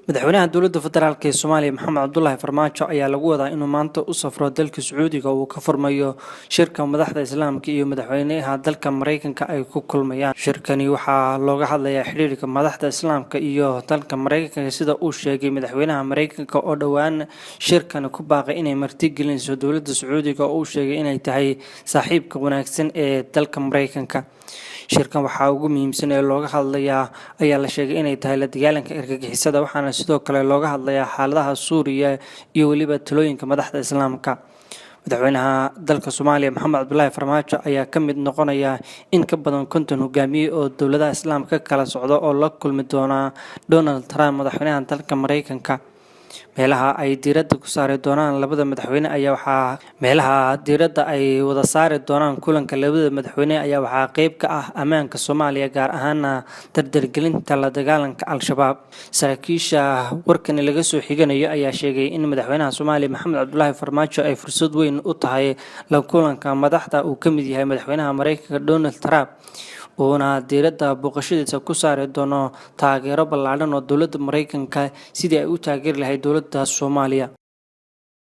Madaxweynaha dowladda federaalk ee Soomaaliya, Maxamed Cabdulaahi Farmaajo, ayaa lagu wadaa inuu maanta u safro dalka Sacuudiga oo uu ka furmayo shirka madaxda Islaamka iyo madaxweynaha dalka Mareykanka ay ku kulmayaan. Shirkani waxaa looga hadlayaa xiriirka madaxda Islaamka iyo dalka Mareykanka, sida uu sheegay madaxweynaha Mareykanka oo dhowaan shirkani ku baaqay inay martigelinayso dowladda Sacuudiga, oo uu sheegay inay tahay saaxiibka wanaagsan ee dalka Mareykanka. Shirkan waxaa ugu muhiimsan ee looga hadlayaa ayaa la sheegay inay tahay la dagaalanka argagixisada, waxaana sidoo kale looga hadlayaa xaaladaha Suuriya iyo weliba talooyinka madaxda Islaamka. Madaxweynaha dalka Soomaaliya, Maxamed Cabdulaahi Farmaajo, ayaa ka mid noqonaya in ka badan 50 hogaamiye oo dowladaha Islaamka ka kala socda oo la kulmi doona Donald Trump, madaxweynaha dalka Mareykanka. Meelaha ay diiradda ku saari doonaan labada madaxweyne ayaa waxaa meelaha diiradda ay wada saari doonaan kulanka labada madaxweyne ayaa waxaa qeyb ka ah ammaanka Soomaaliya, gaar ahaana dardargelinta la dagaalanka Al-Shabaab. Saraakiisha warkani laga soo xiganayo ayaa sheegay in madaxweynaha Soomaaliya, Maxamed Cabdulaahi Farmaajo, ay fursad weyn u tahay la kulanka madaxda uu ka mid yahay madaxweynaha Mareykanka Donald Trump, uuna diiradda booqashadiisa ku saari doono taageero ballaadhan oo dowladda Mareykanka sidii ay u taageeri lahayd dowladda Soomaaliya.